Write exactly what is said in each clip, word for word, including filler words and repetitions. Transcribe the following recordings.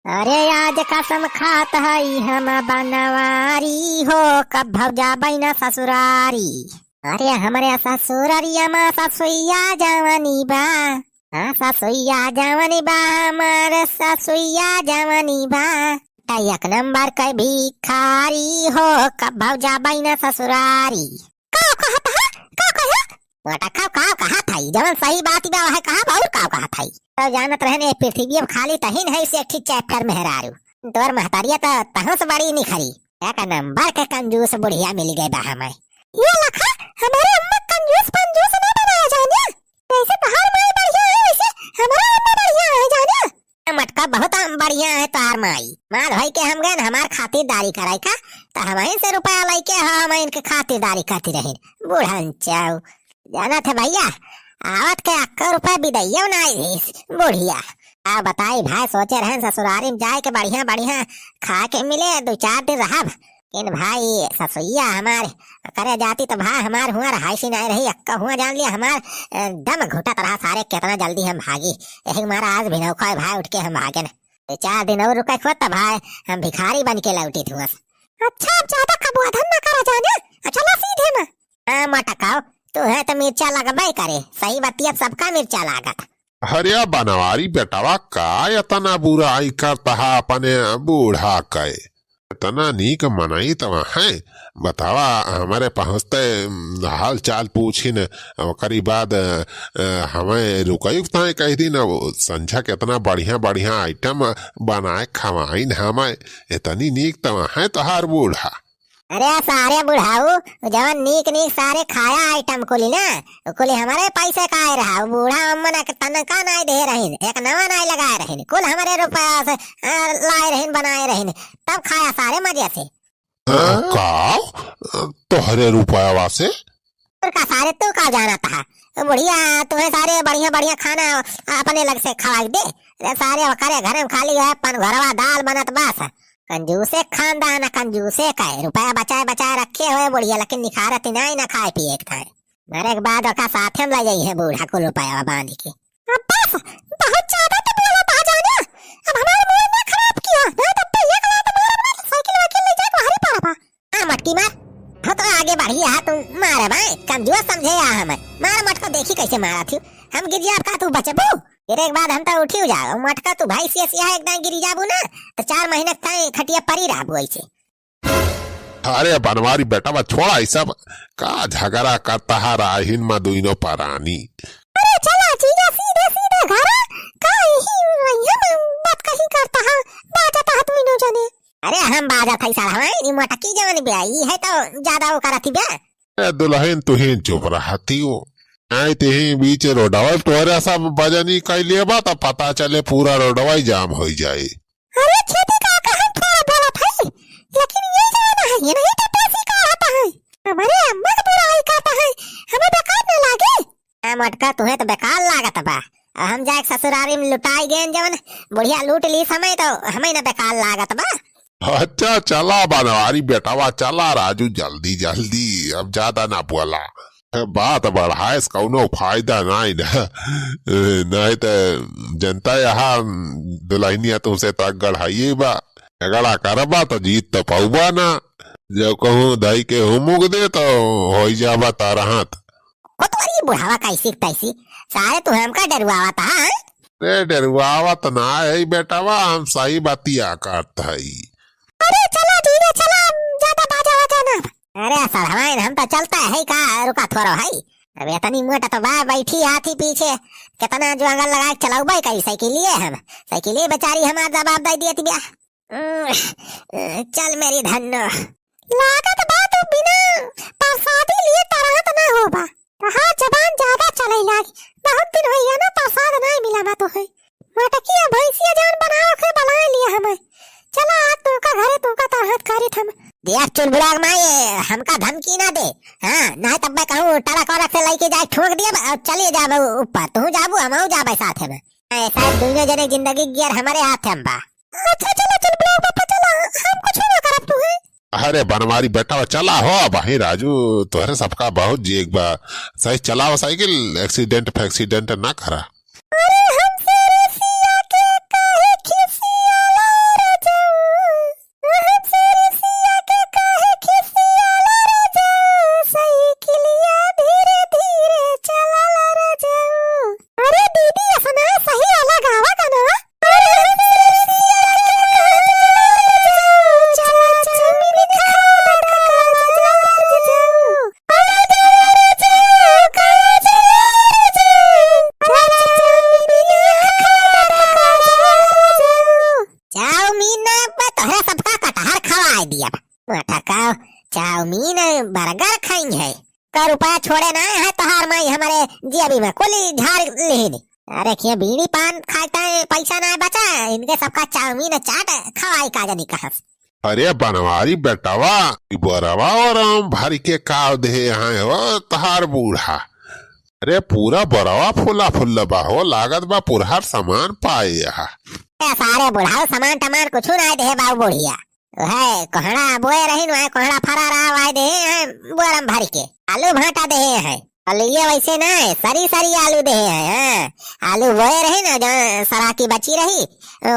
अरे आज कसम खात हई हम बनवारी हो, कब भौजा बैना ससुरारी। अरे हमरे ससुररिया मा ससुइया जवानी बा। हाँ, ससुइया जवानी बा, हमर ससुइया जवानी बा। त एक नंबर के भिखारी हो, कब भौजा बैना ससुरारी। का कहत ह? का कहे? मोटका का कहत हई? जवन सही बात बा, वह कहब, और का कहत हई? तो जानत रहन, ए पृथ्वी अब खाली तहिन है, से एक ठी चैप्टर मेहरारू। तोर महतारिया त तहस बड़ी निखरी। एक नंबर के कंजूस बुढ़िया मिल गए बा हमें। ये लखा, हमारे अम्मा कंजूस पंजूस ना बनाया जाने। जैसे तोहार माई बढ़िया है, वैसे हमारा अम्मा बढ़िया है जाने। ए मटका, बहुत हम बढ़िया है तोहार माई। मार होई के हम गए न हमार खातिरदारी कराई का, त हमही से रुपया लइके हम इनके खातिरदारी करती रहिन। बूढ़न चाऊ। जानत है भैया, आवत के अक्का रुपया बिदैया ना आई रहीस, बुढ़िया। आ बताई भाई, सोचे रहन ससुरारी में जाए के बढ़िया बढ़िया खाए के मिले, दो चार दिन रहब। लेकिन भाई, ससुइया हमार करे जाती तो भाई हमार हुआ रहाइशी नहीं रही, अक्का हुआ जान लिया हमार, अ, दम घुटत रहा सारे, कितना जल्दी हम भागी। यही मारा आज भी नौखा है भाई, उठ के हम भागे न। दो चार दिन और रुके खुद तो भाई, हम भिखारी बन के लौटी थी बस। अच्छा, अब ज्यादा कबुआ धन ना करा जाने। अच्छा, ला सीधे में। हाँ, मटकाओ, तू है तो मिर्चा लगबे करे। सही बतिया, सबका मिर्चा लागत। अरे बनवारी बेटवा, का इतना बुराई करता है अपने बूढ़ा के? इतना नीक मनई तवा है, बतावा, हमरे पहुँचते, उम, हाल चाल पूछिन, ओकरी बाद, अ, हमें रुकई ताई कह दिन, अब संझा कितना बढ़िया बढ़िया आइटम बनाए खवाइन हमें, इतनी नीक तवा है तोहार बूढ़ा। अरे सारे बुढ़ाऊ, जवन नीक नीक सारे खाया आइटम कुली ना, उ कुली हमरे पैसे का आए रहा। उ बूढ़ा अम्मन एक तनका नाई दे रहिन, एक नवा नाई लगाए रहिन, कुल हमरे रुपया से, अ, लाए रहिन, बनाए रहिन, तब खाया सारे मजे से। हाँ? का? तोहरे रुपयावा से? तू का सारे, तू का जानत हा? बुढ़िया, तुम्हें सारे बढ़िया बढ़िया खाना अपने लग से खवाई दे। अरे सारे, ओकरे घरे में खाली है पनघरवा दाल बनत बस। कंजूसे खानदान, कंजूसे का है, रुपया बचाए बचाए रखे हुए बुढ़िया, लेकिन निखारत ही नाई ना खाए पिए के थाए। मरे के बाद ओका साथे में ले जाई है बूढ़ा को रुपया बांध के। अब बस, बहुत ज्यादा तो बोला था जाने। अब हमारे मूड ना खराब किया, नहीं तब तो ये गला तो मार बना साइकिल वाइकिल ले जाए बाहर ही पड़ा बा। हाँ मटकी मार, बहुत आगे बढ़ी है तू, मारे भाई, कमजोर समझे आ हमें। मार मटको, देखी कैसे मारा थी, हम गिर जाब का तू बचबू? गिरे के बाद हम तो उठी जाओ, मटका तू भाई से सिया एक दाई गिरी जाबू ना, तो चार महीने ताई खटिया परी रहबू ऐसे। अरे बनवारी बेटा, बा छोड़ा ई सब, का झगड़ा करता है राहिन मा दुइनो परानी। अरे चला जीजा, सीधे सीधे घरा, का यही रहिया में बात कहीं करता है, बाजता है दुइनो जने। अरे हम बाजत है साला, ई मटकी जवन बे, ई है तो ज्यादा वो करत बे। ए दुल्हन, तुही चुप रहती हो, आई तिही बीच रोडवा तोहरा सब बजनी कैले बा, त पता चले पूरा रोडवा ही जाम हो जाए। अरे खेती का कहन थोड़ा बोलत है, लेकिन ये जमाना है, ये नहीं तो पैसे का आता है, हमारे अम्मा का बुराई करता है, हमें बेकार न लागे। ए मटका, तुहे तो बेकार लागत बा, अब हम जाए ससुरारी में लुटाई गए जवन, बुढ़िया लूट ली समय तो हमें न बेकार लागत बा। अच्छा चला बनवारी बेटवा, चला राजू, जल्दी जल्दी, अब ज्यादा ना बोला। बात बढ़ाए से कौनो फायदा नाई ना। नाई त जनता यहाँ दुल्हनिया तुमसे तक गढ़ाइए बा। झगड़ा करबा त जीत त पौबा ना। जब कहूँ धई के हुमुक दे तो होई जाबा तारा हाथ। कोतवारी बुढ़ावा कैसी तैसी। सारे तू हमका डरुआवत हा, हैं? रे डरुआवत ना है बेटवा, हम सही बतिया करत हई। अरे चला जीजा चला, ज्यादा बाजा वाजा ना। अरे सड़वाइन, हम तो चलता है का, रुका थोड़ो है। अब इतनी मोटा तो बा, बैठी हाथी पीछे, कितना जो आंगन लगा के चलाऊ भाई कई साइकिलिए हम, साइकिलिए बेचारी हमार जवाब दे दिए तिबिया। उम, चल मेरी धन्नो। लागत बा तू बिना प्रसादी लिए तरहत ना होबा। तहार जबान ज्यादा चले लागी। बहुत दिन होइया ना प्रसाद ना मिला बा तो है। मटकिया भैंसिया जान बनाओ के बलाए लिए हमें। चला आज तुमका घरे तुमका तरहत करित हम। देख चुलबुला के माई, हमका धमकी ना दे। हाँ, नहीं तब मैं कहूँ ट्रक वरक से लेके जाए ठोक दिया और चले जाबे ऊपर। तू जाबू, हम जाबे साथ में। ऐसा दुनिया जने जिंदगी गियर हमारे हाथ में बा। अच्छा चला चुलबुला बापा चला, हम कुछ ना करब तू है। अरे बनवारी बेटा चला हो, अब ही राजू तोहरे सबका बहुत जीक बा। सही चलाओ साइकिल, एक्सीडेंट फैक्सीडेंट ना करा। अरे हमसे रिसिया के काहे खिसियाला? चाउमीन ना, बे तोहरे सबका कटहर खवाए दिया। मोटका, चाउमीन, बर्गर खाई है। का रुपया छोड़े ना है तोहार माई हमरे जेबी में, कुली झाड़ लिहिन। अरे, के बीड़ी पान खाए ताई पैसा ना बचा, इनके सबका चाउमीन चाट खवाई का जानी कहाँ से। अरे बनवारी बेटवा, ई बोरवा ओरम भरि के काव देहे हैं हो तोहार बूढ़ा। अरे पूरा बोरवा फुला फुल्ला बा हो, लागत बा पुरहर सामान पाए यहाँ। ए सारे बुढ़ाऊ, सामान टमान कुछ ना देहे बाबू बुढ़िया। वह कोहड़ा बोए रही ना, कोहड़ा फरा रहा, वह देहे हैं बोरम भरि के। आलू भाटा देहे हैं। आलू ये वैसे ना है, सरी सरी आलू देहे हैं, हाँ। आलू बोए रही ना, जहाँ सराकी बची रही, ओ,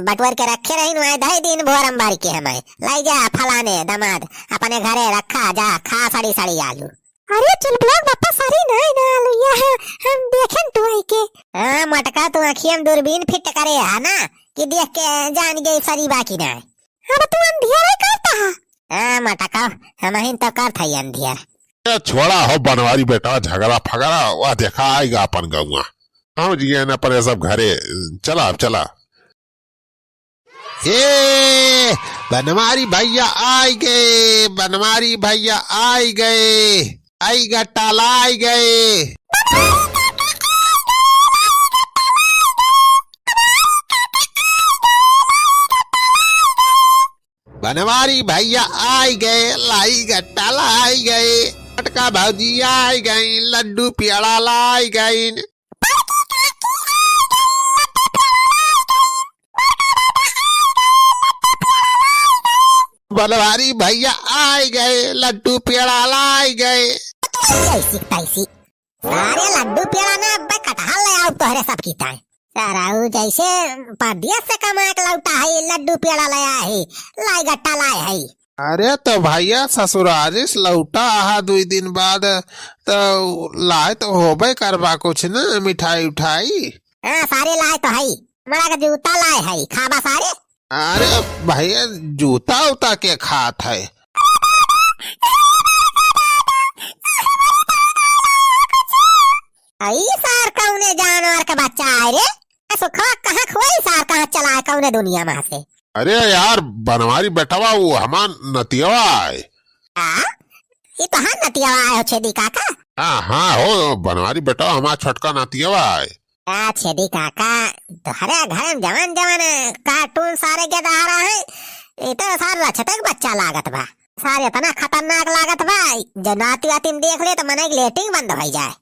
बटवर के रखे रही ना, दही दिन बोरम भरि के हमें। लाई जा फलाने दामाद, अपने घरे रखा जा, खा सड़ी सड़ी आलू। अरे चुलबुला बापा, सरी ना है ना आलू, यह हम देखें टुआई के। हाँ मोटका, तू अखियम दूरबीन फिट करे है ना, कि देख के जान गई सरी बाकी ना है। अब तू अंधियार करता है। हाँ मोटका, हमहिन तो करत हई अंधियार। ए छोड़ा हो बनवारी बेटा, झगड़ा फगड़ा, वह देखा आइगा अपन गौवा। हम जिए ना परे सब घरे, चला अब चला। ए बनवारी भैया आइ गए, बनवारी भैया आइ गए, आई गट्टा लाई गए। बनवारी भैया आइ गए, लाई गट्टा लाई गए, मोटका भौजी आइ गई, लड्डू पेड़ा लाई गई। बनवारी भैया आइ गए, लड्डू पेड़ा लाई गए। ऐसी तैसी। सारे लड्डू पेड़ा ना, अब्बे कटहल ले आउ तोहरे सब की ताई। सारा ऊ जैसे परदेस से कमा के लौटा है, लड्डू पेड़ा ले आए है, लाई गट्टा लाए है। अरे तो भैया ससुरारी से लौटा आहा दुई दिन बाद, तो लाए तो होबे करबा कुछ ना, मिठाई उठाई। हाँ सारे लाए तो है, हमारा का जूता लाए है, खाबा सारे। अरे भैया, जूता उता के खात है? ई सार कौने जानवर का बच्चा है रे? ए सुखवा कहाँ खुआई सार, कहाँ चला है कौने दुनिया में से? अरे यार, बनवारी बेटवा, वो हमार नतियवा है। आ? ई तोहार नतियवा आयो छेदी काका? हाँ, हाँ हो, बनवारी बेटवा हमार छोटका नतियवा आए। का छेदी काका, तोहरे घर में जवन जवन कार्टून सारे के दहारा है, ई तो सार रछते के बच्चा लागत बा। सार इतना खतरनाक लागत बा, जो नाती वाती में देख ले तो मने के लेटरिन बंद होइ जाए।